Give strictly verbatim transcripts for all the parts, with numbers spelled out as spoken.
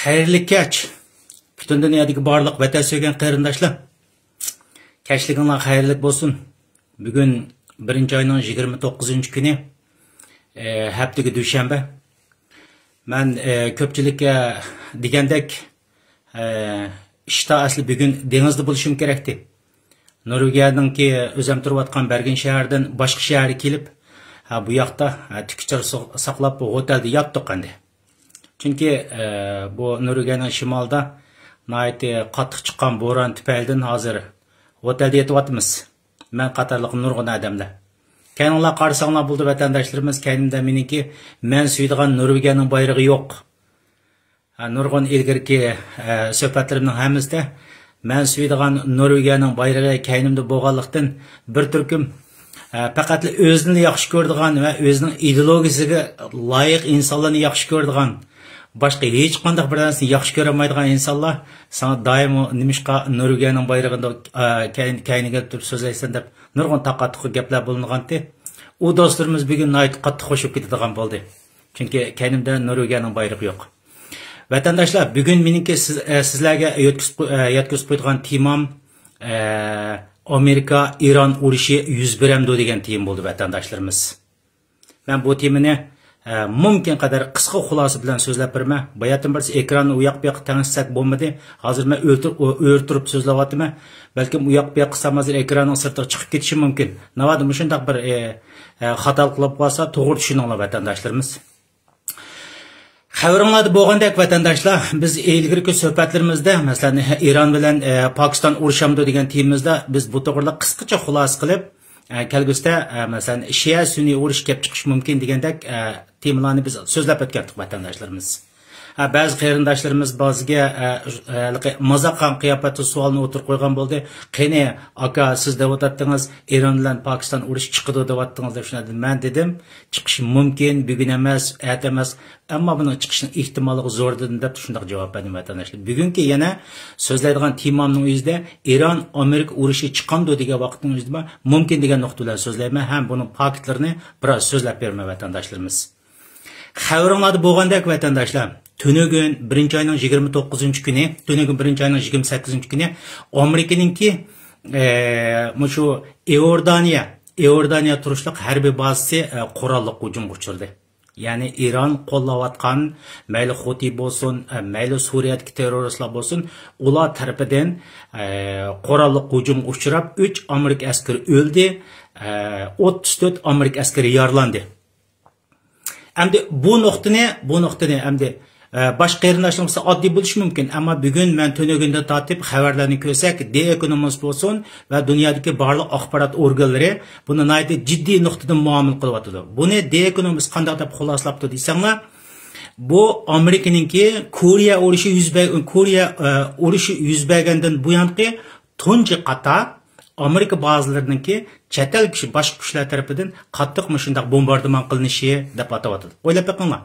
خەيرلىك كەچ. پۈتۈن دۇنيادىكى بارلىق ۋەتەن سۆيگەن قېرىنداشلار، كەچلىكىڭلار خەيرلىك بولسۇن. بۈگۈن بىرىنچى ئاينىڭ يىگىرمە توققۇزىنچى كۈنى، ئە، ھەپتىگە دۈشەنبە. مەن، ئە، كۆپچىلىككە دېگەندەك، ئە، ئىشتا ئەسلى بۈگۈن دېڭىزدا بولۇشۇم كېرەكتى. نورۋېگىيەنىڭكى ئۆزەم تۇرۇۋاتقان بەرگېن شەھىرىدىن باشقا شەھەرگە كېلىپ، ھە، بۇ ياقتا، ھە، تىكىچە ساق-، ساقلاپ، بۇ ھوتەلدە ياتتۇق ئەمدى. چۈنكى، ئە، بۇ نورۋېگىيەنىڭ شىمالىدا ناھايىتى قاتتىق چىققان بوران تۈپەيلىدىن ھازىر ھوتەلدە يېتىۋاتىمىز. مەن قاتارلىق نۇرغۇن ئادەملەر. كەينىڭلار قارىساڭلار بولدى، ۋەتەنداشلىرىمىز، كەينىمدە مېنىڭكى مەن سۆيىدىغان نورۋېگىيەنىڭ بايرىقى يوق. ھە، نۇرغۇن ئىلگىرىكى، ئە، سۆھبەتلىرىمنىڭ ھەممىسىدە مەن سۆيىدىغان نورۋېگىيەنىڭ بايرىقى كەينىمدە بولغانلىقتىن، بىر تۈركۈم، ئە، پەقەتلا ئۆزىنى ياخشى كۆرىدىغان ۋە ئۆزىنىڭ ئىدېئولوگىيىسىگە لايىق ئىنسانلارنى ياخشى كۆرىدىغان، باشقا ھېچقانداق بىر نەرسىنى ياخشى كۆرەلمەيدىغان ئىنسانلار ساڭا دائىم نېمىشقا نورۋېگىيەنىڭ بايرىقىنى، ئە، كەينىگە تۇرۇپ سۆزلەيسەن دەپ نۇرغۇن تاقا-تۇقا گەپلەر بولۇنغانتى. ئۇ دوستلىرىمىز بۈگۈن ناھايىتى قاتتىق خوش بولۇپ كېتىدىغان بولدى. چۈنكى كەينىمدە نورۋېگىيەنىڭ بايرىقى يوق. ۋەتەنداشلار، بۈگۈن مېنىڭكى سىز، ئە، سىزلەرگە يەتكۈزۈپ قوي-، ئە، يەتكۈزۈپ قويىدىغان تېمام، ئە، ئامېرىكا ئىران ئۇرۇشى يۈز بېرەمدۇ دېگەن تېما بولدى، ۋەتەنداشلىرىمىز. مەن بۇ تېمىنى، ئە، مۇمكىن قەدەر قىسقا خۇلاسە بىلەن سۆزلەپ بېرىمەن. باياتىن بىرسى ئېكراننى ئۇ ياق بۇ ياققا تەڭشىسەك بولمىدى. ھازىر مەن ئۆلتۈر-، ئۆ-، ئۆرە تۇرۇپ سۆزلەۋاتىمەن. بەلكىم ئۇ ياق بۇ ياققا قىلسام ھازىر ئېكراننىڭ سىرتىغا چىقىپ كېتىشى مۇمكىن. ناۋادا مۇشۇنداق بىر، ئە، ئە، خاتالىق بولۇپ قالسا توغرا چۈشىنىڭلار، ۋەتەنداشلىرىمىز. خەۋىرىڭلاردا بولغاندەك، ۋەتەنداشلار، بىز ئىلگىرىكى سۆھبەتلىرىمىزدە، مەسىلەن، ئىران بىلەن، ئە، پاكىستان ئۇرۇشامدۇ دېگەن تېمىمىزدا بىز بۇ توغرىلىق قىسقىچە خۇلاسە قىلىپ، ئە، كەلگۈسىدە، ئە، مەسىلەن، شىئە سۈنئىي ئۇرۇش كەپ چىقىشى مۇمكىن دېگەندەك، ئە، تېمىلارنى بىز سۆزلەپ ئۆتكەنتۇق، ۋەتەنداشلىرىمىز. ھە، بەزى قېرىنداشلىرىمىز بەزىگە، ئە، ئە، ھېلىقى مازاقخان قىياپەتتە سوئالنى ئوتتۇرىغا قويغان بولدى. قېنى، ئاكا، سىز دەۋاتاتتىڭىز، ئىران بىلەن پاكىستان ئۇرۇشى چىقىدۇ دەۋاتتىڭىز دەپ. شۇنداق دېدىم. مەن دېدىم، چىقىشى مۇمكىن، بۈگۈن ئەمەس، ئەتە ئەمەس، ئەمما بۇنىڭ چىقىشىنىڭ ئېھتىماللىقى زور دېدىم دەپ شۇنداق جاۋاب بەردىم، ۋەتەنداشلار. بۈگۈنكى يەنە سۆزلەيدىغان تېمامنىڭ ئۆزىدە ئىران ئامېرىكا ئۇرۇشى چىقامدۇ دېگەن ۋاقىتنىڭ ئۆزىدە مۇمكىن دېگەن نۇقتا بىلەن سۆزلەيمەن ھەم بۇنىڭ پاكىتلىرىنى بىراز سۆزلەپ بېرىمەن، ۋەتەنداشلىرىمىز. خەۋىرىڭلاردا بولغاندەك، ۋەتەنداشلار، تۈنۈگۈن بىرىنچى ئاينىڭ يىگىرمە توققۇزىنچى كۈنى، تۈنۈگۈن بىرىنچى ئاينىڭ يىگىرمە سەككىزىنچى كۈنى ئامېرىكىنىڭكى، ئە، مۇشۇ ئىئوردانىيە، ئىئوردانىيە تۇرۇشلۇق ھەربىي بازىسى، ئە، قوراللىق ھۇجۇمغا ئۇچرىدى. يەنى ئىران قوللاۋاتقان مەيلى خۇتى بولسۇن، ئە، مەيلى سۈرىيەدىكى تېررورىستلار بولسۇن، ئۇلار تەرىپىدىن، ئە، قوراللىق ھۇجۇمغا ئۇچراپ، ئۈچ ئامېرىكا ئەسكىرى ئۆلدى، ئە، ئوتتۇز تۆت ئامېرىكا ئەسكىرى يارىلاندى. ئەمدى بۇ نۇقتىنى، بۇ نۇقتىنى ئەمدى، ئە، باشقا قېرىنداشلىرىمىز ئاددىي بولۇشى مۇمكىن، ئەمما بۈگۈن مەن تۈنۈگۈندىن تارتىپ خەۋەرلەرنى كۆرسەك، دې ئېكونومىست بولسۇن ۋە دۇنيادىكى بارلىق ئاخبارات ئورگانلىرى بۇنى ناھايىتى جىددىي نۇقتىدىن مۇئامىلە قىلىۋاتىدۇ. بۇنى دې ئېكونومىست قانداق دەپ خۇلاسىلاپتۇ دېسەڭلار، بۇ ئامېرىكىنىڭكى كورېيە ئۇرۇشى يۈز بەر-، كورېيە، ئە، ئۇرۇشى يۈز بەرگەندىن بۇيانقى تۇنجى قاتار ئامېرىكا بازىلىرىنىڭكى چەت ئەل كۈچ، باشقا كۈچلەر تەرىپىدىن قاتتىق مۇشۇنداق بومباردىمان قىلىنىشى دەپ ئاتاۋاتىدۇ. ئويلاپ بېقىڭلار.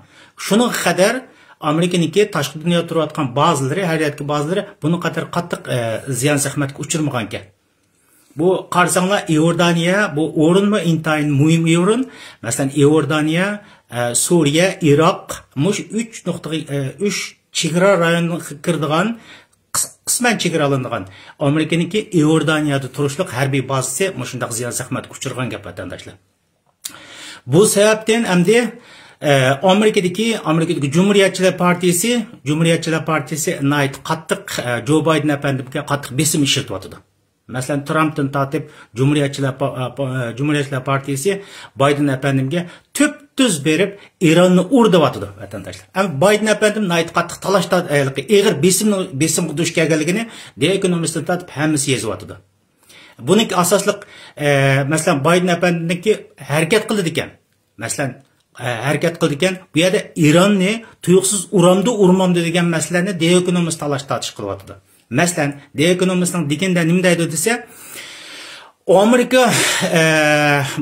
شۇنىڭغا قەدەر ئامېرىكىنىڭكى تاشقى دۇنيادا تۇرۇۋاتقان بازىلىرى، ھەر يەردىكى بازىلىرى بۇنىڭ قاتار قاتتىق، ئە، زىيان زەخمەتكە ئۇچرىمىغانىكەن. بۇ قارىساڭلار، ئىئوردانىيە، بۇ ئورۇنمۇ ئىنتايىن مۇھىم ئورۇن. مەسىلەن، ئىئوردانىيە، ئە، سۈرىيە، ئىراق، مۇشۇ ئۈچ نۇقتىغا، ئە، ئۈچ چېگرا رايونىغا كىرىدىغان، قىس-، قىسمەن چېگرالىنىدىغان ئامېرىكىنىڭكى ئىئوردانىيەدە تۇرۇشلۇق ھەربىي بازىسى مۇشۇنداق زىيان زەخمەتكە ئۇچرىغان گەپ، ۋەتەنداشلار. بۇ سەۋەبتىن ئەمدى، ئە، ئامېرىكىدىكى، ئامېرىكىدىكى جۇمھۇرىيەتچىلەر پارتىيىسى، جۇمھۇرىيەتچىلەر پارتىيىسى ناھايىتى قاتتىق، ئە، جو بايدېن ئەپەندىمگە قاتتىق بېسىم ئىشلىتىۋاتىدۇ. مەسىلەن، ترامپتىن تارتىپ جۇمھۇرىيەتچىلەر پا-، ئە، پا-، ئە، جۇمھۇرىيەتچىلەر پارتىيىسى بايدېن ئەپەندىمگە تۈپتۈز بېرىپ ئىراننى ئۇر دەۋاتىدۇ، ۋەتەنداشلار. ئەمما بايدېن ئەپەندىم ناھايىتى قاتتىق تالاش تار-، ئېغىر بېسىمنىڭ، بېسىمغا دۇچ كەلگەنلىكىنى دې ئېكونومىستتىن تارتىپ ھەممىسى يېزىۋاتىدۇ. بۇنىڭكى ئاساسلىق، ئە، مەسىلەن، بايدېن ئەپەندىنىڭكى ھەرىكەت قىلىدىكەن. مەسىلەن، ئە، ھەرىكەت قىلىدىكەن. بۇ يەردە ئىراننى تۇيۇقسىز ئۇرامدۇ، ئۇرمامدۇ دېگەن مەسىلىنى دې ئېكونومىست تالاش تارتىش قىلىۋاتىدۇ. مەسىلەن، دې ئېكونومىستنىڭ دېگىنىدە نېمە دەيدۇ دېسە، ئامېرىكا، ئە،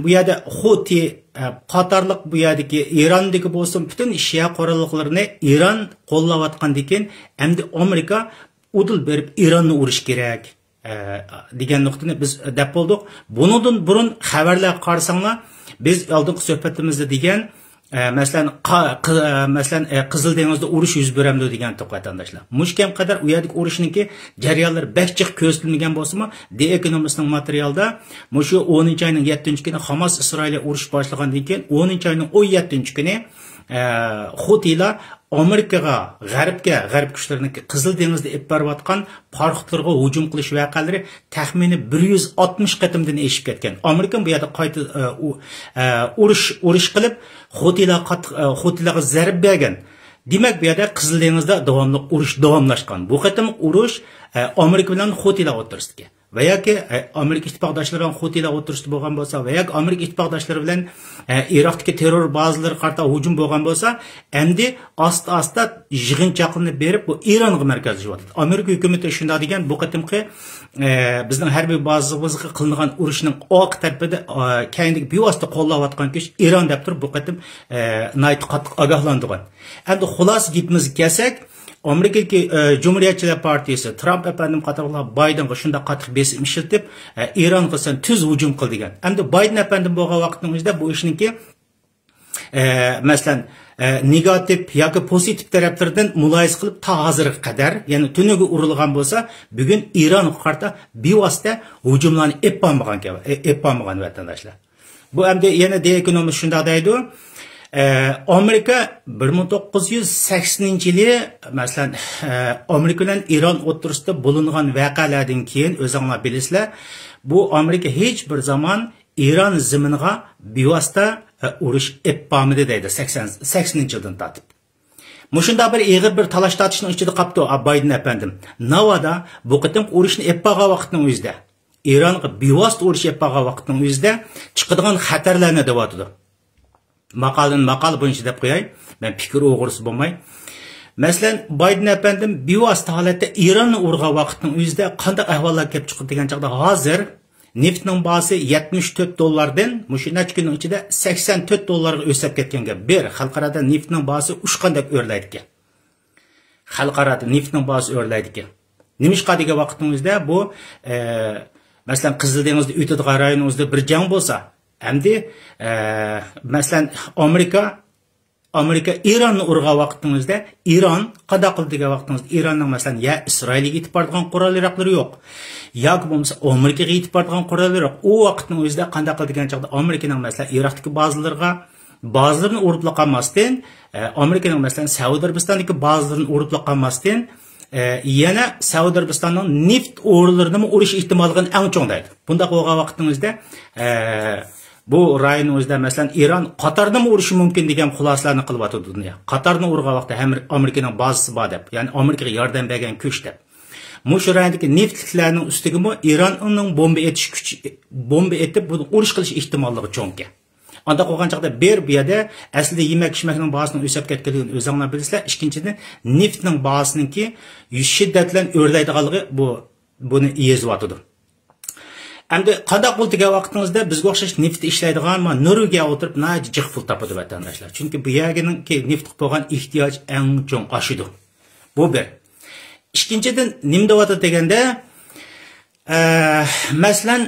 بۇ يەردە خۇتى، ئە، قاتارلىق بۇ يەردىكى ئىراندىكى بولسۇن، پۈتۈن شىئە قوراللىقلىرىنى ئىران قوللاۋاتقاندىكىن، ئەمدى ئامېرىكا ئۇدۇل بېرىپ ئىراننى ئۇرۇش كېرەك، ئە، دېگەن نۇقتىنى بىز دەپ بولدۇق. بۇنىڭدىن بۇرۇن خەۋەرلەرگە قارىساڭلار، بىز ئالدىنقى سۆھبىتىمىزدە دېگەن، ئە، مەسىلەن، قا-، قى-، ئە، مەسىلەن، ئە، قىزىل دېڭىزدا ئۇرۇش يۈز بېرەمدۇ دېگەن توق ۋەتەنداشلار. مۇشۇ كەم قەدەر ئۇ يەردىكى ئۇرۇشنىڭكى جەريانلىرى بەك جىق كۆرسىتىلمىگەن بولسىمۇ، دى ئېكونومىستنىڭ ماتېرىيالىدا مۇشۇ ئونىنچى ئاينىڭ يەتتىنچى كۈنى خاماس ئىسرائىلىيە ئۇرۇش باشلىغاندىن كېيىن، ئونىنچى ئاينىڭ ئون يەتتىنچى كۈنى، ئە، خوتىيلار ئامېرىكىغا، غەربكە، غەرب كۈچلىرىنىڭكى قىزىل دېڭىزدا ئېلىپ بېرىۋاتقان پاراخوتلىرىغا ھۇجۇم قىلىش ۋەقەلىرى تەخمىنى بىر يۈز ئاتمىش قېتىمدىن ئېشىپ كەتكەن. ئامېرىكىمۇ بۇ يەردە قايتا، ئە، ئۇ-، ئە، ئۇرۇش، ئۇرۇش قىلىپ، خوتىيلار قاتتىق، ئە، خوتىيلارغا زەربە بەرگەن. دېمەك، بۇ يەردە قىزىل دېڭىزدا داۋاملىق ئۇرۇش داۋاملاشقان. بۇ قېتىملىق ئۇرۇش، ئە، ئامېرىكا بىلەن خوتىيلار ئوتتۇرىسىدىكى ۋە ياكى، ئە، ئامېرىكا ئىتتىپاقداشلىرى بىلەن خوتىيلار ئوتتۇرىسىدا بولغان بولسا ۋە ياكى ئامېرىكا ئىتتىپاقداشلىرى بىلەن، ئە، ئىراقتىكى تېررور بازىلىرىغا قارىتا ھۇجۇم بولغان بولسا، ئەمدى ئاستا-ئاستا يىغىنچاقلىنىپ بېرىپ، بۇ ئىرانغا مەركەزلىشىۋاتىدۇ. ئامېرىكا ھۆكۈمىتى شۇنداق دېگەن، بۇ قېتىمقى، ئە، بىزنىڭ ھەربىي بازىمىزغا قىلىنغان ئۇرۇشنىڭ ئارقا تەرىپىدە، ئە، كەينىدىكى بىۋاسىتە قوللاۋاتقان كۈچ ئىران دەپ تۇرۇپ، بۇ قېتىم، ئە، ناھايىتى قاتتىق ئاگاھلاندۇرغان. ئەمدى خۇلاسە گېپىمىزگە كەلسەك، ئامېرىكىدىكى، ئە، جۇمھۇرىيەتچىلەر پارتىيىسى، ترامپ ئەپەندىم قاتارلىقلار بايدېنغا شۇنداق قاتتىق بېسىم ئىشلىتىپ، ئە، ئىرانغا سەن تۈز ھۇجۇم قىل دېگەن. ئەمدى بايدېن ئەپەندىم بولغان ۋاقىتنىڭ ئۆزىدە بۇ ئىشنىڭكى، ئە، مەسىلەن، ئە، نېگاتىپ ياكى پوزىتىپ تەرەپلىرىدىن مۇلاھىزە قىلىپ، تا ھازىرغا قەدەر، يەنى تۈنۈگۈن ئۇرۇلغان بولسا، بۈگۈن ئىرانغا قارىتا بىۋاسىتە ھۇجۇملارنى ئېلىپ بارمىغان، ئېلىپ بارمىغان ۋەتەنداشلار. بۇ ئەمدى يەنە دى ئېكونومىست شۇنداق دەيدۇ. ئە، ئامېرىكا بىر مىڭ توققۇز يۈز سەكسىنىنچى يىلى، مەسىلەن، ئە، ئامېرىكا بىلەن ئىران ئوتتۇرىسىدا بولۇنغان ۋەقەلەردىن كېيىن ئۆزۈڭلار بىلىسىلەر، بۇ ئامېرىكا ھېچ بىر زامان ئىران زېمىنىغا بىۋاسىتە، ئە، ئۇرۇش ئېلىپ بارمىدى دەيدۇ، سەكسەن، سەكسىنىنچى يىلدىن تارتىپ. مۇشۇنداق بىر ئېغىر بىر تالاش تارتىشنىڭ ئىچىدە قاپتۇ، ئا، بايدېن ئەپەندىم. ناۋادا بۇ قېتىمقى ئۇرۇشنى ئېلىپ بارغان ۋاقىتنىڭ ئۆزىدە، ئىرانغا بىۋاسىتە ئۇرۇش ئېلىپ بارغان ۋاقىتنىڭ ئۆزىدە چىقىدىغان خەتەرلەرنى دەۋاتىدۇ. ماقالىنى ماقالە بويىچە دەپ قوياي، مەن پىكىر ئوغرىسى بولماي. مەسىلەن، بايدېن ئەپەندىم بىۋاسىتە ھالەتتە ئىراننى ئۇرغان ۋاقىتنىڭ ئۆزىدە قانداق ئەھۋاللار كەپ چىقىدۇ دېگەن چاغدا، ھازىر نېفىتنىڭ باھاسى يەتمىش تۆت دوللاردىن مۇشۇ نەچچە كۈننىڭ ئىچىدە سەكسەن تۆت دوللارغا ئۆسۈپ كەتكەنگە بىر، خەلقئارادا نېفىتنىڭ باھاسى ئۇچقاندەك ئۆرلەيدىكەن. خەلقئارادا نېفىتنىڭ باھاسى ئۆرلەيدىكەن. نېمىشقا دېگەن ۋاقىتنىڭ ئۆزىدە بۇ، ئە، مەسىلەن، قىزىل دېڭىزدا ئۆتىدىغان رايوننىڭ ئۆزىدە بىر جەڭ بولسا، ئەمدى، ئە، مەسىلەن، ئامېرىكا، ئامېرىكا ئىراننى ئۇرغان ۋاقىتنىڭ ئۆزىدە، ئىران قانداق قىلدى دېگەن ۋاقىتنىڭ ئۆزىدە، ئىراننىڭ، مەسىلەن، يا ئىسرائىلگە يېتىپ بارىدىغان قورال ياراقلىرى يوق، ياكى بولمىسا ئامېرىكىغا يېتىپ بارىدىغان قورال ياراق. ئۇ ۋاقىتنىڭ ئۆزىدە قانداق قىلدى دېگەن چاغدا، ئامېرىكىنىڭ، مەسىلەن، ئىراقتىكى بازىلىرىغا بازىلىرىنى ئۇرۇپلا قالماستىن، ئە، ئامېرىكىنىڭ، مەسىلەن، سەئۇدى ئەرەبىستاندىكى بازىلىرىنى ئۇرۇپلا قالماستىن، ئە، يەنە سەئۇدى ئەرەبىستاننىڭ نېفىت ئورۇنلىرىنىمۇ ئۇرۇش ئېھتىماللىقىنى ئەڭ چوڭ دەيدۇ. بۇنداق بولغان ۋاقىتنىڭ ئۆزىدە، ئە، بۇ رايوننىڭ ئۆزىدە، مەسىلەن، ئىران قاتارنىمۇ ئۇرۇشى مۇمكىن دېگەن خۇلاسىلەرنى قىلىۋاتىدۇ دۇنيا. قاتارنى ئۇرغان ۋاقىتتا ھەم ئامېرىكىنىڭ بازىسى بار دەپ، يەنى ئامېرىكىغا ياردەم بەرگەن كۈچ دەپ. مۇشۇ رايوندىكى نېفىتلىكلەرنىڭ ئۈستىگىمۇ ئىراننىڭ بومبا ئېتىش كۈچى، بومبا ئېتىپ، بۇنى ئۇرۇش قىلىش ئېھتىماللىقى چوڭكەن. ئانداق بولغان چاغدا بىر، بۇ يەردە ئەسلىدە يېمەك ئىچمەكنىڭ باھاسىنىڭ ئۆسۈپ كەتكەنلىكىنى ئۆزۈڭلار بىلىسىلەر. ئىككىنچىدىن، نېفىتنىڭ باھاسىنىڭكى شىددەت بىلەن ئۆرلەيدىغانلىقى بۇ، بۇنى يېزىۋاتىدۇ. ئەمدى قانداق بولدى دېگەن ۋاقتىڭىزدا بىزگە ئوخشاش نېفىت ئىشلەيدىغان، ما، نورۋېگىيە ئولتۇرۇپ ناھايىتى جىق پۇل تاپىدۇ ۋەتەنداشلار. چۈنكى بۇ يەرگىنىڭكى نېفىتقا بولغان ئېھتىياج ئەڭ چوڭ ئاشىدۇ. بۇ بىر. ئىككىنچىدىن، نېمە دەۋاتىدۇ دېگەندە، ئە، مەسىلەن،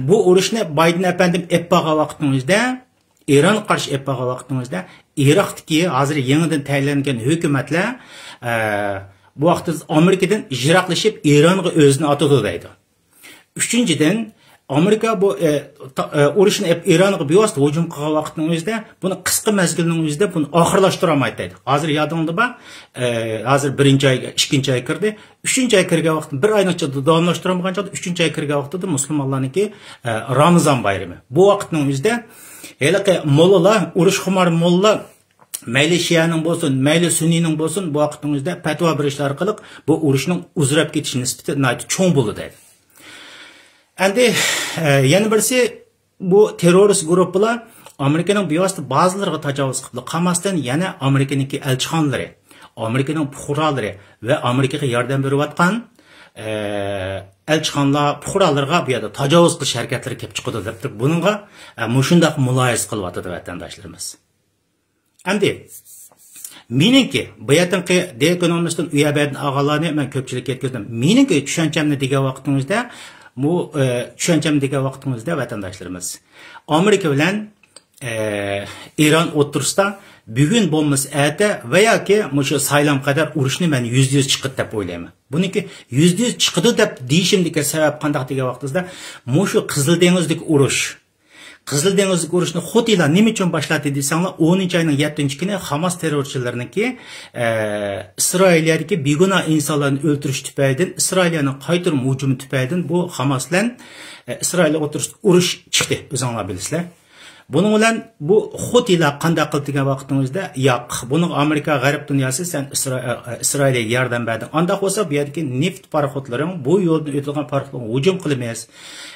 بۇ ئۇرۇشنى بايدېن ئەپەندىم ئېلىپ بارغان ۋاقىتنىڭ ئۆزىدە، ئىرانغا قارشى ئېلىپ بارغان ۋاقىتنىڭ ئۆزىدە، ئىراقتىكى ھازىر يېڭىدىن تەيىنلەنگەن ھۆكۈمەتلەر، ئە، بۇ ۋاقىتتا ئامېرىكىدىن يىراقلىشىپ، ئىرانغا ئۆزىنى ئاتىدۇ دەيدۇ. ئۈچىنچىدىن، ئامېرىكا بۇ، ئە، تا-، ئە، ئۇرۇشنى ئېلىپ ئىرانغا بىۋاسىتە ھۇجۇم قىلغان ۋاقىتنىڭ ئۆزىدە، بۇنى قىسقا مەزگىلنىڭ ئۆزىدە بۇنى ئاخىرلاشتۇرالمايدۇ دەيدۇ. ھازىر يادىڭلاردا بار، ئە، ھازىر بىرىنچى ئاي، ئىككىنچى ئاي كىردى. ئۈچىنچى ئاي كىرگەن ۋاقىتتا، بىر ئاينىڭ ئىچىدە داۋاملاشتۇرالمىغان چاغدا، ئۈچىنچى ئاي كىرگەن ۋاقتىدا مۇسۇلمانلارنىڭكى، ئە، رامىزان بايرىمى. بۇ ۋاقىتنىڭ ئۆزىدە ھېلىقى موللىلار، ئۇرۇشخۇمار موللىلار، مەيلى شىئەنىڭ بولسۇن، مەيلى سۈنئىينىڭ بولسۇن، بۇ ۋاقىتنىڭ ئۆزىدە پەتىۋا بېرىشلەر ئارقىلىق بۇ ئۇرۇشنىڭ ئۇزىراپ كېتىش نىسبىتى ناھايىتى چوڭ بولىدۇ دەيدۇ. ئەمدى، ئە، يەنە بىرسى، بۇ تېررورىست گۇرۇپپىلار ئامېرىكىنىڭ بىۋاسىتە بازىلىرىغا تاجاۋۇز قىلىپلا قالماستىن، يەنە ئامېرىكىنىڭكى ئەلچىخانىلىرى، ئامېرىكىنىڭ پۇقرالىرى ۋە ئامېرىكىغا ياردەم بېرىۋاتقان، ئە، ئەلچىخانىلار، پۇقرالىرىغا بۇ يەردە تاجاۋۇز قىلىش ھەرىكەتلىرى كېلىپ چىقىدۇ دەپ تۇرۇپ، بۇنىڭغا، ئە، مۇشۇنداق مۇلاھىزە قىلىۋاتىدۇ ۋەتەنداشلىرىمىز. ئەمدى مېنىڭكى بۇ يەردىكى دى ئېكونومىستتىن ئۇ يەر بۇ يەردىن ئالغانلارنى مەن كۆپچىلىككە يەتكۈزدۈم. مېنىڭكى چۈشەنچەمنى دېگەن ۋاقتىڭىزدا، بۇ، ئە، چۈشەنچەمنى دېگەن ۋاقتىڭىزدا ۋەتەنداشلىرىمىز، ئامېرىكا بىلەن ئە، ئىران ئوتتۇرىسىدا بۈگۈن بولمىسا ئەتە ۋە ياكى مۇشۇ سايلام قەدەر ئۇرۇشنى مەن يۈزدە يۈز چىقىدۇ دەپ ئويلايمەن. بۇنىڭكى يۈزدە يۈز چىقىدۇ دەپ دېيىشىمدىكى سەۋەب قانداق دېگەن ۋاقتىڭىزدا، مۇشۇ قىزىل دېڭىزدىكى ئۇرۇش، قىزىل دېڭىزدىكى ئۇرۇشنى خوتىلار نېمە ئۈچۈن باشلاتتى دېسەڭلار، ئونىنچى ئاينىڭ يەتتىنچى كۈنى خاماس تېررورچىلىرىنىڭكى، ئە، ئىسرائىلىيەدىكى بىگۇناھ ئىنسانلارنى ئۆلتۈرۈش تۈپەيلىدىن، ئىسرائىلىيەنىڭ قايتۇرما ھۇجۇمى تۈپەيلىدىن بۇ خاماس بىلەن، ئە، ئىسرائىلىيە ئوتتۇرىسىدا ئۇرۇش چىقتى، ئۆزۈڭلار بىلىسىلەر. بۇنىڭ بىلەن بۇ خوتىلار قانداق قىلدى دېگەن ۋاقتىڭىزدا، ياق، بۇنىڭغا ئامېرىكا، غەرب دۇنياسى، سەن ئىسرا-، ئە، ئىسرائىلىيەگە ياردەم بەردىڭ. ئانداق بولسا، بۇ يەردىكى نېفىت پاراخوتلىرىڭ، بۇ يولدىن ئۆتىدىغان پاراخوتلارغا ھۇجۇم قىلىمىز،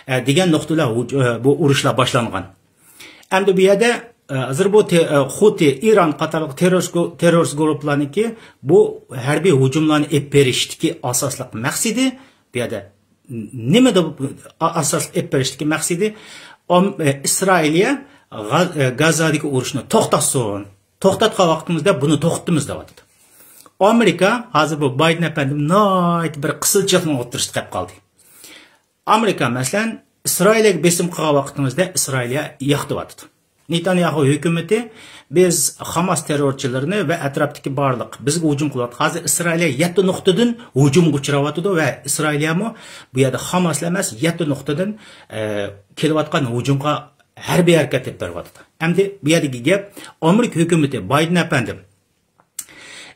ئە، دېگەن نۇقتىلار ھۇج-، ئە، بۇ ئۇرۇشلار باشلانغان. ئەمدى بۇ يەردە، ئە، ھازىر بۇ تې-، ئە، خوتى، ئىران قاتارلىق تېررورىست گۇ-، تېررورىست گۇرۇپپىلارنىڭكى بۇ ھەربىي ھۇجۇملارنى ئېلىپ بېرىشتىكى ئاساسلىق مەقسىتى، بۇ يەردە نېمىدە ئا-، ئاساسلىق ئېلىپ بېرىشتىكى مەقسىتى، ئام-، ئە، ئىسرائىلىيە غا-، ئە، گازادىكى ئۇرۇشنى توختاتسۇن. توختاتقان ۋاقتىمىزدا بۇنى توختىتىمىز دەۋاتىدۇ. ئامېرىكا ھازىر بۇ بايدېن ئەپەندىم ناھايىتى بىر قىسىلچىلىقنىڭ ئوتتۇرىسىدا قېلىپ قالدى. ئامېرىكا، مەسىلەن، ئىسرائىلىيەگە بېسىم قىلغان ۋاقتىمىزدا ئىسرائىلىيە يىقىتىۋاتىدۇ. نېتانياھۇ ھۆكۈمىتى، بىز خاماس تېررورچىلىرىنى ۋە ئەتراپتىكى بارلىق بىزگە ھۇجۇم قىلىۋاتقان، ھازىر ئىسرائىلىيە يەتتە نۇقتىدىن ھۇجۇمغا ئۇچراۋاتىدۇ ۋە ئىسرائىلىيەمۇ بۇ يەردە خاماسلا ئەمەس، يەتتە نۇقتىدىن، ئە، كېلىۋاتقان ھۇجۇمغا ھەربىي ھەرىكەت ئېلىپ بېرىۋاتىدۇ. ئەمدى بۇ يەردىكى گەپ، ئامېرىكا ھۆكۈمىتى بايدېن ئەپەندىم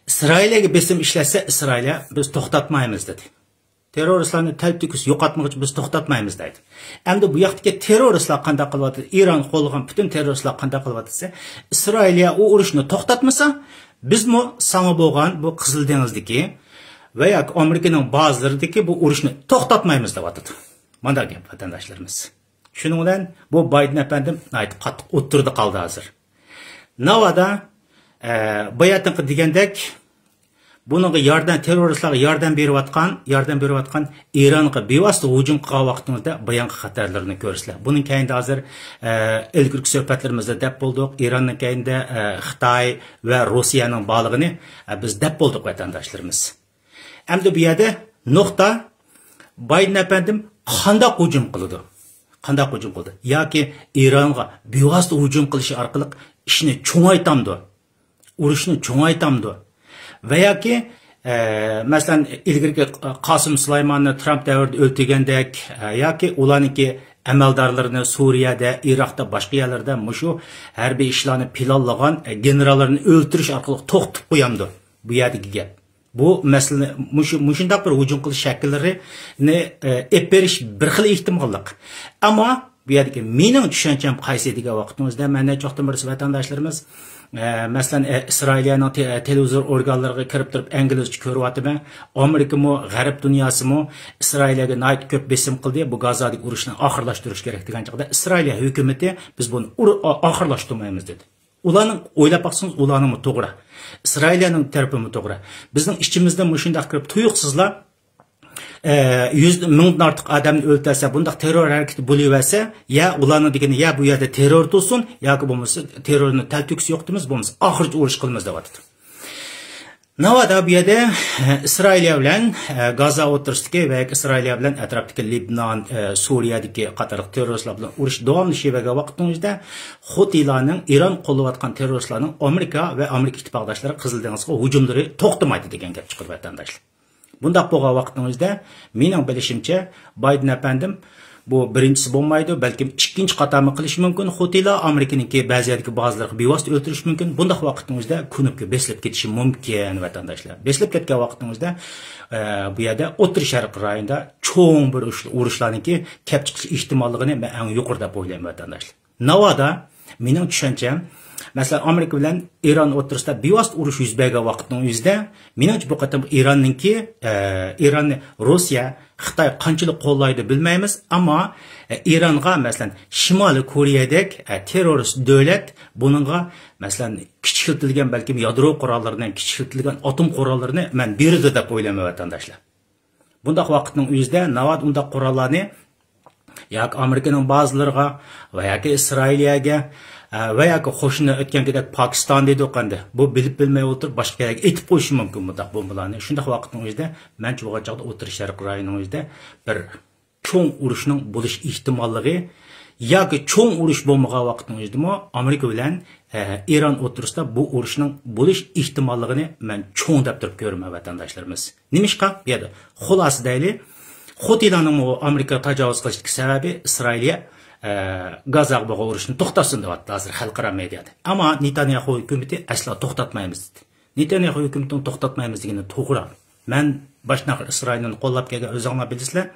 ئىسرائىلىيەگە بېسىم ئىشلەتسە، ئىسرائىلىيە بىز توختاتمايمىز دېدى. تېررورىستلارنى تەلتۆكۈس يوقاتمىغۇچە بىز توختاتمايمىز دەيدۇ. ئەمدى بۇ ياقتىكى تېررورىستلار قانداق قىلىۋاتىدۇ؟ ئىران قوللىغان پۈتۈن تېررورىستلار قانداق قىلىۋاتىدۇ دېسە، ئىسرائىلىيە ئۇ ئۇرۇشنى توختاتمىسا، بىزمۇ ساڭا بولغان بۇ قىزىل دېڭىزدىكى ۋە ياكى ئامېرىكىنىڭ بازىلىرىدىكى بۇ ئۇرۇشنى توختاتمايمىز دەۋاتىدۇ. مانداق گەپ، ۋەتەنداشلىرىمىز. شۇنىڭ بىلەن بۇ بايدېن ئەپەندىم ناھايىتى قاتتىق ئوتتۇرىدا قالدى ھازىر. ناۋادا، ئە، باياتىنقى دېگەندەك، بۇنىڭغا ياردەم، تېررورىستلارغا ياردەم بېرىۋاتقان، ياردەم بېرىۋاتقان ئىرانغا بىۋاسىتە ھۇجۇم قىلغان ۋاقتىڭىزدا بايانقى خەتەرلىرىنى كۆرىسىلەر. بۇنىڭ كەينىدە ھازىر، ئە، ئىلگىرىكى سۆھبەتلىرىمىزدە دەپ بولدۇق، ئىراننىڭ كەينىدە، ئە، خىتاي ۋە روسىيەنىڭ بارلىقىنى، ئە، بىز دەپ بولدۇق، ۋەتەنداشلىرىمىز. ئەمدى بۇ يەردە نۇقتا، بايدېن ئەپەندىم قانداق ھۇجۇم قىلىدۇ؟ قانداق ھۇجۇم قىلىدۇ؟ ياكى ئىرانغا بىۋاسىتە ھۇجۇم قىلىشى ئارقىلىق ئىشنى چوڭايتامدۇ؟ ئۇرۇشنى چوڭايتامدۇ؟ ۋە ياكى، ئە، مەسىلەن، ئىلگىرىكى قاسىم سۇلايماننى ترامپ دەۋرىدە ئۆلتۈرگەندەك، ئە، ياكى ئۇلارنىڭكى ئەمەلدارلىرىنى سۈرىيەدە، ئىراقتا، باشقا يەرلەردە مۇشۇ ھەربىي ئىشلارنى پىلانلىغان، ئە، گېنېراللىرىنى ئۆلتۈرۈش ئارقىلىق توختىتىپ قويامدۇ؟ بۇ يەردىكى گەپ. بۇ مەسىلىنى مۇشۇ، مۇشۇنداق بىر ھۇجۇم قىلىش شەكىللىرىنى، ئە، ئېلىپ بېرىش بىر خىل ئېھتىماللىق. ئەمما بۇ يەردىكى مېنىڭ چۈشەنچەم قايسى دېگەن ۋاقتىمىزدا، مەن نەچچە ۋاقىتتىن بېرى ۋەتەنداشلىرىمىز، ئە، مەسىلەن، ئە، ئىسرائىلىيەنىڭ تې-، تېلېۋىزور ئورگانلىرىغا كىرىپ تۇرۇپ ئىنگلىزچە كۆرۈۋاتىمەن. ئامېرىكىمۇ، غەرب دۇنياسىمۇ ئىسرائىلىيەگە ناھايىتى كۆپ بېسىم قىلدى، بۇ گازادىكى ئۇرۇشنى ئاخىرلاشتۇرۇش كېرەك دېگەن چاغدا، ئىسرائىلىيە ھۆكۈمىتى بىز بۇنى ئۇر-، ئا-، ئاخىرلاشتۇرمايمىز دېدى. ئۇلارنىڭ ئويلاپ باقسىڭىز، ئۇلارنىڭمۇ توغرا. ئىسرائىلىيەنىڭ تەرىپىمۇ توغرا. بىزنىڭ ئىچىمىزدە مۇشۇنداق كىرىپ تۇيۇقسىزلا، ئە، يۈز، مىڭدىن ئارتۇق ئادەمنى ئۆلتۈرسە، بۇنداق تېررور ھەرىكىتى بولۇۋەرسە، يا ئۇلارنىڭ دېگىنى، يا بۇ يەردە تېررور تۇرسۇن، ياكى بولمىسا تېررورنى تەلتۆكۈس يوقىتىمىز، بولمىسا ئاخىرىچە ئۇرۇش قىلىمىز دەۋاتىدۇ. ناۋادا بۇ يەردە، ئە، ئىسرائىلىيە بىلەن، ئە، گازا ئوتتۇرىسىدىكى ۋە ياكى ئىسرائىلىيە بىلەن ئەتراپتىكى لىبنان، ئە، سۈرىيەدىكى قاتارلىق تېررورىستلار بىلەن ئۇرۇش داۋاملىشىۋەرگەن ۋاقىتنىڭ ئۆزىدە خوتىلارنىڭ، ئىران قوللىۋاتقان تېررورىستلارنىڭ ئامېرىكا ۋە ئامېرىكا ئىتتىپاقداشلىرى قىزىل دېڭىزغا ھۇجۇملىرى توختىمايدۇ دېگەن گەپ چىقىدۇ، ۋەتەنداشلار. بۇنداق بولغان ۋاقىتنىڭ ئۆزىدە، مېنىڭ بىلىشىمچە، بايدېن ئەپەندىم، بۇ بىرىنچىسى بولمايدۇ، بەلكىم ئىككىنچى قاتارمۇ قىلىشى مۇمكىن. خوتىلار ئامېرىكىنىڭكى بەزى يەردىكى بازىلىرىغا بىۋاسىتە ئۆلتۈرۈشى مۇمكىن. بۇنداق ۋاقىتنىڭ ئۆزىدە كۇنۇپكا بېسىلىپ كېتىشى مۇمكىن، ۋەتەنداشلار. بېسىلىپ كەتكەن ۋاقىتنىڭ ئۆزىدە، ئە، بۇ يەردە ئوتتۇرا شەرق رايونىدا چوڭ بىر ئۇرۇش، ئۇرۇشلارنىڭكى كەپ چىقىش ئېھتىماللىقىنى مەن ئەڭ يۇقىرى دەپ ئويلايمەن، ۋەتەنداشلار. ناۋادا، مېنىڭ چۈشەنچەم، مەسىلەن، ئامېرىكا بىلەن ئىران ئوتتۇرىسىدا بىۋاسىتە ئۇرۇش يۈز بەرگەن ۋاقىتنىڭ ئۆزىدە، مېنىڭچە، بۇ قېتىم ئىراننىڭكى، ئە، ئىراننى روسىيە، خىتاي قانچىلىك قوللايدۇ بىلمەيمىز، ئەمما، ئە، ئىرانغا، مەسىلەن، شىمالىي كورېيەدەك، ئە، تېررورىست دۆلەت بۇنىڭغا، مەسىلەن، كىچىكلىتىلگەن، بەلكىم يادرو قوراللىرىنى، كىچىكلىتىلگەن ئاتوم قوراللىرىنى مەن بېرىدۇ دەپ ئويلايمەن، ۋەتەنداشلار. بۇنداق ۋاقىتنىڭ ئۆزىدە ناۋادا ئۇنداق قوراللارنى ياكى ئامېرىكىنىڭ بازىلىرىغا ۋە ياكى ئىسرائىلىيەگە، ئە، ۋە ياكى قوشنا ئۆتكەنكىدەك پاكىستان دېدۇق ئەمدى. بۇ بىلىپ بىلمەي ئولتۇرۇپ باشقا يەرگە ئېتىپ قويۇشى مۇمكىن بۇنداق بومبىلارنى. شۇنداق ۋاقىتنىڭ ئۆزىدە مەنچە بولغان چاغدا ئوتتۇرا شەرق رايونىنىڭ ئۆزىدە بىر چوڭ ئۇرۇشنىڭ بولۇش ئېھتىماللىقى ياكى چوڭ ئۇرۇش بولمىغان ۋاقىتنىڭ ئۆزىدىمۇ ئامېرىكا بىلەن، ئە، ئىران ئوتتۇرىسىدا بۇ ئۇرۇشنىڭ بولۇش ئېھتىماللىقىنى مەن چوڭ دەپ تۇرۇپ كۆرىمەن، ۋەتەنداشلىرىمىز. نېمىشقا؟ بۇ يەردە خۇلاسە دەيلى، خوتىيلارنىڭ ئامېرىكىغا تاجاۋۇز قىلىشتىكى سەۋەبى ئىسرائىلىيە، ئە، گازاغا بولغان ئۇرۇشنى توختاتسۇن دەۋاتىدۇ ھازىر خەلقئارا مېدىيادا. ئەمما نېتانياخۇ ھۆكۈمىتى ئەسلا توختاتمايمىز دېدى. نېتانياخۇ ھۆكۈمىتىنىڭ توختاتمايمىز دېگىنى توغرا. مەن باشتىن ئاخىر ئىسرائىلنى قوللاپ كەلگەن، ئۆزۈڭلار بىلىسىلەر.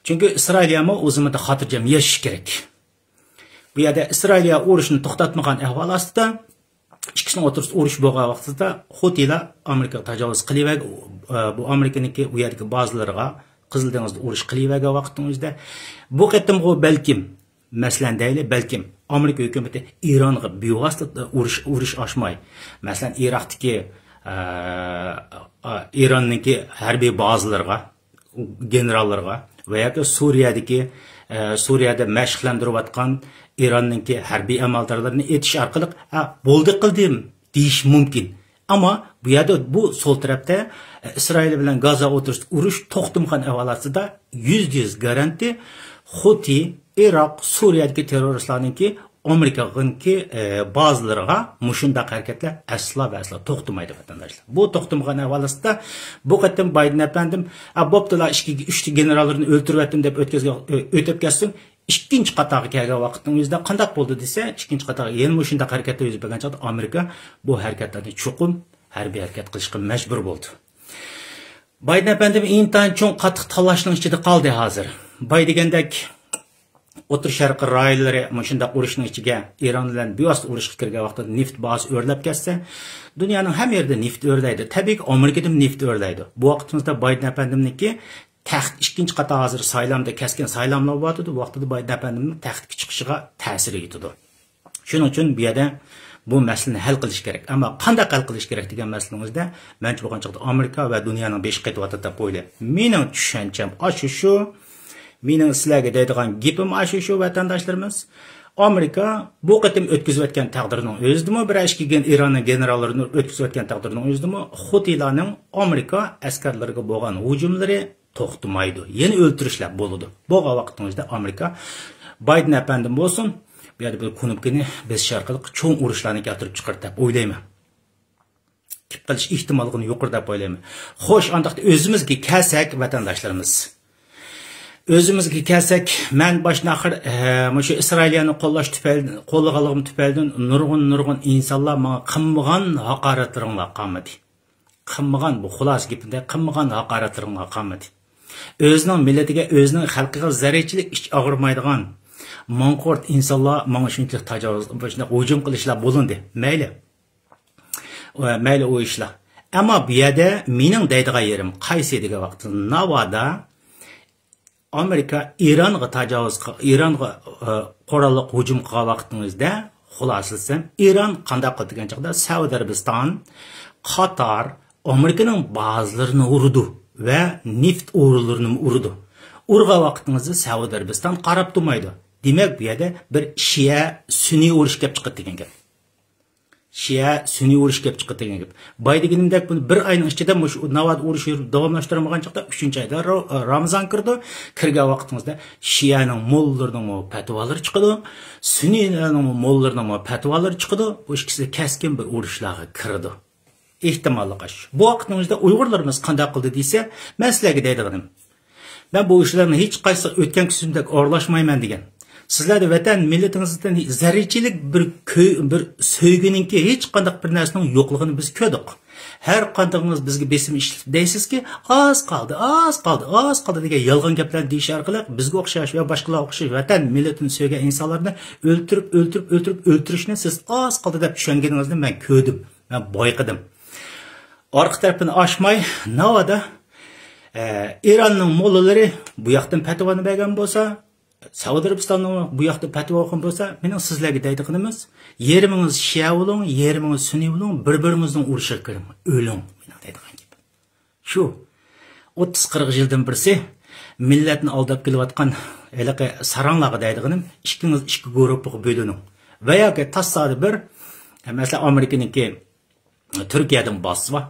چۈنكى ئىسرائىلىيەمۇ ئۆز زېمىنىدا خاتىرجەم ياشىشى كېرەك. بۇ يەردە ئىسرائىلىيە ئۇرۇشنى توختاتمىغان ئەھۋال ئاستىدا، ئىككىسىنىڭ ئوتتۇرىسىدا ئۇرۇش بولغان ۋاقتىدا خوتىيلار ئامېرىكىغا تاجاۋۇز قىلىۋەرگەن، بۇ ئامېرىكىنىڭكى ئۇ يەردىكى بازىلىرىغا قىزىل دېڭىزدا ئۇرۇش قىلىۋەرگەن ۋاقتىنىڭ ئۆزىدە، بۇ قېتىمغۇ بەلكىم، مەسىلەن دەيلى، بەلكىم ئامېرىكا ھۆكۈمىتى ئىرانغا بىۋاسىتە ئۇرۇش، ئۇرۇش ئاچماي، مەسىلەن، ئىراقتىكى، ئە، ئە، ئىراننىڭكى ھەربىي بازىلىرىغا، گېنېراللىرىغا ۋە ياكى سۇرىيەدىكى، ئە، سۇرىيەدە مەشىقلەندۈرۈۋاتقان ئىراننىڭكى ھەربىي ئەمەلدارلىرىنى ئېتىش ئارقىلىق، ھە، بولدى قىلدىم دېيىش مۇمكىن. ئەمما بۇ يەردە بۇ سول تەرەپتە، ئە، ئىسرائىل بىلەن گازا ئوتتۇرىسىدا ئۇرۇش توختىمىغان ئەھۋال ئاستىدا يۈزدە يۈز گارانتى خوتى، ئىراق، سۇرىيەدىكى تېررورىستلارنىڭكى ئامېرىكانىڭكى، ئە، بازىلىرىغا مۇشۇنداق ھەرىكەتلەر ئەسلا ۋە ئەسلا توختىمايدۇ، ۋەتەنداشلار. بۇ توختىمىغان ئەھۋال ئاستىدا بۇ قېتىم بايدېن ئەپەندىم، «ئا، بوپتۇلا، ئىككى، ئۈچ گېنېراللىرىنى ئۆلتۈرۈۋەتتىم» دەپ ئۆتكەزگەن، ئۆ-، ئۆتۈپ كەتسۇن. ئىككىنچى قاتارغا كەلگەن ۋاقىتنىڭ ئۆزىدە قانداق بولدى دېسە، ئىككىنچى قاتارغا يەنە مۇشۇنداق ھەرىكەتلەر يۈز بەرگەن چاغدا ئامېرىكا بۇ ھەرىكەتلەرنى چوقۇم ھەربىي ھەرىكەت قىلىشقا مەجبۇر بولدى. بايدېن ئەپەندىم ئىنتايىن چوڭ قاتتىق تاللاشنىڭ ئىچىدە قالدى ھازىر. باي دېگەندەك، ئوتتۇرا شەرقىي رايونلىرى مۇشۇنداق ئۇرۇشنىڭ ئىچىگە، ئىران بىلەن بىۋاسىتە ئۇرۇشقا كىرگەن ۋاقتىدا نېفىت باھاسى ئۆرلەپ كەتسە، دۇنيانىڭ ھەممە يېرىدە نېفىت ئۆرلەيدۇ. تەبىئىيكى، ئامېرىكىدىمۇ نېفىت ئۆرلەيدۇ. بۇ ۋاقتىمىزدا بايدېن ئەپەندىمنىڭكى تەخت ئىككىنچى قاتار ھازىر سايلامدا كەسكىن سايلاملار بولۇۋاتىدۇ. بۇ ۋاقتىدا بايدېن ئەپەندىمنىڭ تەختكە چىقىشىغا تەسىرى يېتىدۇ. شۇنىڭ ئۈچۈن بۇ يەردە بۇ مەسىلىنى ھەل قىلىش كېرەك. ئەمما قانداق ھەل قىلىش كېرەك دېگەن مەسىلىنىڭ ئۆزىدە، مەنچە بولغان چاغدا ئامېرىكا ۋە دۇنيانىڭ بېشى قېتىۋاتىدۇ دەپ ئويلايمەن. مېنىڭ چۈشەنچەم ئاشۇ شۇ. مېنىڭ سىلەرگە دەيدىغان گېپىم ئاشۇ شۇ، ۋەتەنداشلىرىمىز. ئامېرىكا بۇ قېتىم ئۆتكۈزۈۋەتكەن تەقدىرىنىڭ ئۆزىدىمۇ، بىر ئىككى گېن-، ئىراننىڭ گېنېراللىرىنى ئۆتكۈزۈۋەتكەن تەقدىرىنىڭ ئۆزىدىمۇ خوتىيلارنىڭ ئامېرىكا ئەسكەرلىرىگە بولغان ھۇجۇملىرى توختىمايدۇ. يەنە ئۆلتۈرۈشلەر بولىدۇ. بولغان ۋاقىتنىڭ ئۆزىدە ئامېرىكا بايدېن ئەپەندىم بولسۇن، بۇ يەردە بىر كۇنۇپكىنى بېسىش ئارقىلىق چوڭ ئۇرۇشلارنى كەلتۈرۈپ چىقىرىدۇ دەپ ئويلايمەن. كېلىپ قېلىش ئېھتىماللىقىنى يۇقىرى دەپ ئويلايمەن. خوش، ئانداقتا ئۆزىمىزگە كەلسەك، ۋەتەنداشلىرىمىز. ئۆزىمىزگە كەلسەك، مەن باشتىن ئاخىر، ئە، مۇشۇ ئىسرائىلىيەنى قوللاش تۈپەيلىدىن، قوللىغانلىقىم تۈپەيلىدىن نۇرغۇن، نۇرغۇن ئىنسانلار ماڭا قىلمىغان ھاقارەتلىرىڭلار قالمىدى. قىلمىغان، بۇ خۇلاسە گېپىدە، قىلمىغان ھاقارەتلىرىڭلار قالمىدى. ئۆزىنىڭ مىللىتىگە، ئۆزىنىڭ خەلقىگە زەررىچىلىك ئىچ ئاغرىمايدىغان، ماڭقۇرت ئىنسانلار ماڭا شۇنچىلىك تاجاۋۇز، شۇنداق ھۇجۇم قىلىشلار بولۇندى. مەيلى. ئۇ، مەيلى ئۇ ئىشلار. ئەمما بۇ يەردە مېنىڭ دەيدىغان يېرىم قايسى دېگەن ۋاقىتتا، ناۋادا ئامېرىكا ئىرانغا تاجاۋۇز قىل-، ئىرانغا، ئى، قوراللىق ھۇجۇم قىلغان ۋاقىتنىڭ ئۆزىدە، خۇلاسىلىسەم، ئىران قانداق قىلدى دېگەن چاغدا، سەئۇدى ئەرەبىستان، قاتار، ئامېرىكىنىڭ بازىلىرىنى ئۇرىدۇ ۋە نېفىت ئورۇنلىرىنىمۇ ئۇرىدۇ. ئۇرغان ۋاقىتنىڭ ئۆزىدە سەئۇدى ئەرەبىستان قاراپ تۇرمايدۇ. دېمەك، بۇ يەردە بىر شىئە سۈنئىي ئۇرۇش كەپ چىقىدۇ دېگەن گەپ. شىئە سۈنئىي ئۇرۇش كەپ چىقىدۇ دېگەن گەپ. باي دېگىنىمدەك، بۇنى بىر ئاينىڭ ئىچىدە مۇشۇ ناۋادا ئۇرۇش يۈرۈپ داۋاملاشتۇرمىغان چاغدا، ئۈچىنچى ئايدا را-، رامىزان كىرىدۇ. كىرگەن ۋاقتىڭىزدا شىئەنىڭ موللىلىرىنىڭمۇ پەتىۋالىرى چىقىدۇ، سۈنئىيلەرنىڭمۇ موللىلىرىنىڭمۇ پەتىۋالىرى چىقىدۇ. بۇ ئىككىسى كەسكىن بىر ئۇرۇشلارغا كىرىدۇ. ئېھتىماللىق ئاشۇ. بۇ ۋاقىتنىڭ ئۆزىدە ئۇيغۇرلىرىمىز قانداق قىلدى دېسە، مەن سىلەرگە دەيدىغىنىم، مەن بۇ ئىشلارنى ھېچقايسى ئۆتكەن كۈنسىمدەك ئارىلاشمايمەن دېگەن. سىزلەردە ۋەتەن مىللىتىڭىزدىن زەررىچىلىك بىر كۆ-، بىر سۆيگۈنىڭكى، ھېچقانداق بىر نەرسىنىڭ يوقلۇقىنى بىز كۆردۇق. ھەر قاندىقىڭىز بىزگە بېسىم ئىشلىتىپ دەيسىزكى، «ئاز قالدى، ئاز قالدى، ئاز قالدى» دېگەن يالغان گەپلەرنى دېيىش ئارقىلىق بىزگە ئوخشاش ۋە باشقىلارغا ئوخشاش ۋەتەن مىللىتىنى سۆيگەن ئىنسانلارنى ئۆلتۈرۈپ، ئۆلتۈرۈپ، ئۆلتۈرۈپ، ئۆلتۈرۈشنى سىز ئاز قالدى دەپ چۈشەنگىنىڭىزنى مەن كۆردۈم، مەن بايقىدىم. ئارقا تەرىپىنى ئاچماي، ناۋادا، ئە، ئىراننىڭ موللىلىرى بۇ ياقتىن پەتىۋانى بەرگەن بولسا، سەئۇدى ئەرەبىستاننىڭ بۇ ياقتىن پەتىۋا ئالغان بولسا، مېنىڭ سىزلەرگە دەيدىغىنىمىز، يېرىمىڭىز شىئە بولۇڭ، يېرىمىڭىز سۈنئىي بولۇڭ، بىر-بىرىڭىزنىڭ ئۇرۇشىغا كىرىڭ، ئۆلۈڭ، مېنىڭ دەيدىغان گېپىم. شۇ ئوتتۇز قىرىق يىلدىن بىرسى مىللەتنى ئالداپ كېلىۋاتقان ھېلىقى ساراڭلارغا دەيدىغىنىم، ئىككىڭىز ئىككى گۇرۇپپىغا بۆلۈنۈڭ. ۋە ياكى تاسادىپىي بىر، مەسىلەن، ئامېرىكىنىڭكى تۈركىيەدىن باسسا،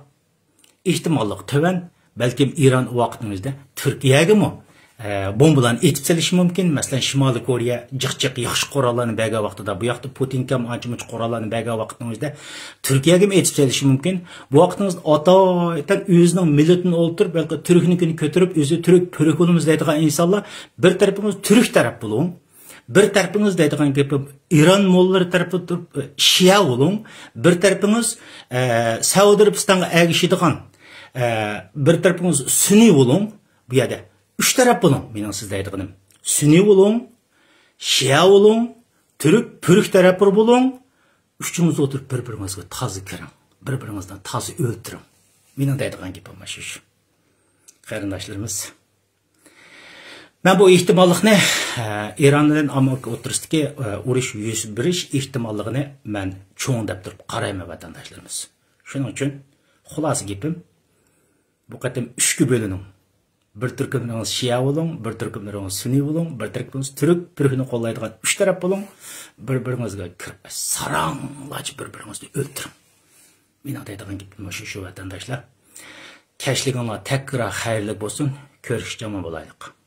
ئېھتىماللىقى تۆۋەن، بەلكىم ئىران ئۇ ۋاقىتنىڭ ئۆزىدە تۈركىيەگىمۇ، ئە، بومبىلارنى ئېتىپ سېلىشى مۇمكىن. مەسىلەن، شىمالىي كورېيە جىق جىق ياخشى قوراللارنى بەرگەن ۋاقتىدا، بۇ ياقتا پۇتىنكام ئانچە مۇنچە قوراللارنى بەرگەن ۋاقىتنىڭ ئۆزىدە تۈركىيەگىمۇ ئېتىپ سېلىشى مۇمكىن. بۇ ۋاقىتنىڭىز ئاتايتەن ئۆزىنىڭ مىللىتىنى ئولتۇرۇپ، بەلكى تۈركنىڭكىنى كۆتۈرۈپ، ئۆزى تۈرك، پۈرك بولىمىز دەيدىغان ئىنسانلار، بىر تەرىپىڭىز تۈرك تەرەپ بولۇڭ، بىر تەرىپىڭىز دەيدىغان گېپىم، ئىران موللىلىرى تەرىپىدە تۇرۇپ، شىئە بولۇڭ، بىر تەرىپىڭىز، ئە، سەئۇدى ئەرەبىستانغا ئەگىشىدىغان، ئە، بىر تەرىپىڭىز سۈنئىي بولۇڭ. بۇ يەردە ئۈچ تەرەپ بولۇڭ، مېنىڭ سىز دەيدىغىنىم. سۈنئىي بولۇڭ، شىئە بولۇڭ، تۈرك، پۈرك تەرەپلىرى بولۇڭ. ئۈچىڭىز ئولتۇرۇپ بىر-بىرىڭىزگە تازا كىرىڭ. بىر-بىرىڭىزنى تازا ئۆلتۈرۈڭ. مېنىڭ دەيدىغان گېپىم مانا شۇ. قېرىنداشلىرىمىز، مەن بۇ ئېھتىماللىقنى، ئە، ئىران بىلەن ئامېرىكا ئوتتۇرىسىدىكى، ئە، ئۇرۇش يۈز بېرىش ئېھتىماللىقىنى مەن چوڭ دەپ تۇرۇپ قارايمەن، ۋەتەنداشلىرىمىز. شۇنىڭ ئۈچۈن خۇلاسە گېپىم، بۇ قېتىم ئۈچكە بۆلۈنۈڭ. بىر تۈركۈملىرىڭىز شىئە بولۇڭ، بىر تۈركۈملىرىڭىز سۈنئىي بولۇڭ، بىر تۈركۈملىرىڭىز تۈرك، پۈركنى قوللايدىغان ئۈچ تەرەپ بولۇڭ. بىر-بىرىڭىزگە كىرىپ، ساراڭلارچە بىر-بىرىڭىزنى ئۆلتۈرۈڭ. مېنىڭ دەيدىغان گېپىم مۇشۇ، شۇ ۋەتەنداشلار. كەچلىكىڭلار تەكرار خەيرلىك بولسۇن. كۆرۈشكىچە ئامان بولايلۇق.